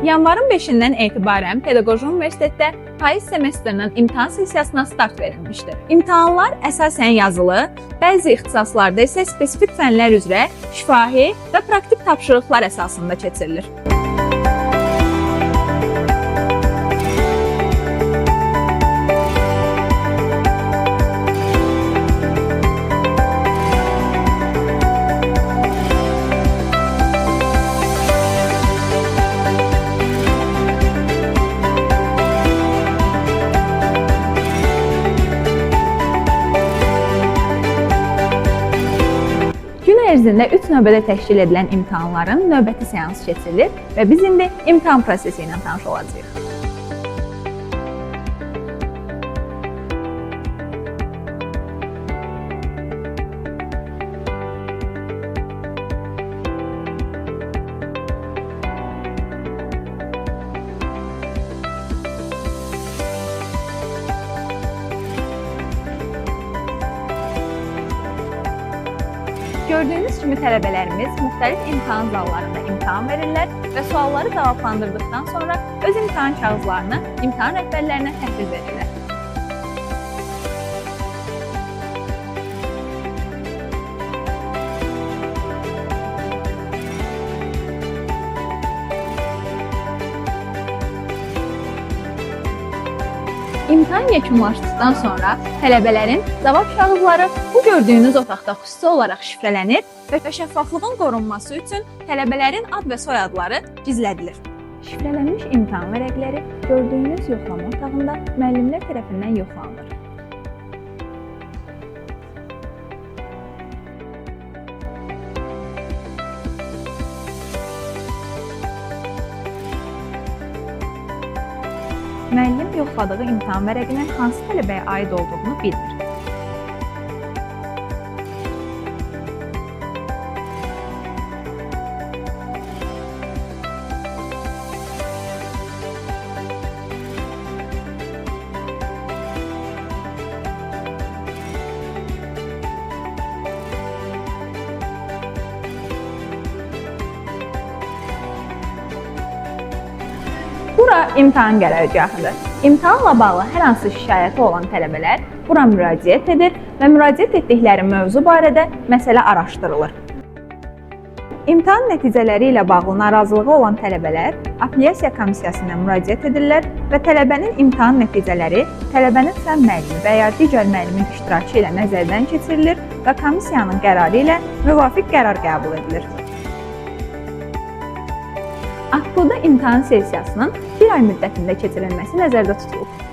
Yanvarın 5-dən etibarən Pedaqoji Universitetdə payız semestrinin imtahan sessiyasına start verilmişdir. İmtahanlar əsasən yazılı, bəzi ixtisaslarda isə spesifik fənlər üzrə şifahi və praktik tapşırıqlar əsasında keçirilir. Gün ərzində 3 növbədə təşkil edilən imtahanların növbəti seansı keçirilir və biz indi imtahan prosesi ilə tanış olacağıq. Gördüyünüz kimi tələbələrimiz müxtəlif imtahan zallarında imtahan verirlər və sualları cavablandırdıqdan sonra öz imtahan kağızlarını imtahan rəhbərlərinə təhvil verirlər. İmtahan yekunlaşdıqdan sonra tələbələrin cavab kağızları bu gördüyünüz otaqda xüsusi olaraq şifrələnir və şəffaflığın qorunması üçün tələbələrin ad və soyadları gizlədilir. Şifrələnmiş imtahan vərəqləri gördüyünüz yoxlama otağında müəllimlər tərəfindən yoxlanılır. Müəllim yoxladığı imtahan vərəqinin hansı tələbəyə aid olduğunu bilmir. Bura imtahan qərargahıdır. İmtahanla bağlı hər hansı şikayəti olan tələbələr bura müraciət edir və müraciət etdikləri mövzu barədə məsələ araşdırılır. İmtahan nəticələri ilə bağlı narazılığı olan tələbələr apellyasiya komissiyasına müraciət edirlər və tələbənin imtahan nəticələri tələbənin fənn müəllimi və ya digər müəllimin iştirakı ilə nəzərdən keçirilir və komissiyanın qərarı ilə müvafiq qərar qəbul edilir. AKPU-da imtahan sessiyasının bir ay müddətində keçirilməsi nəzərdə tutulub.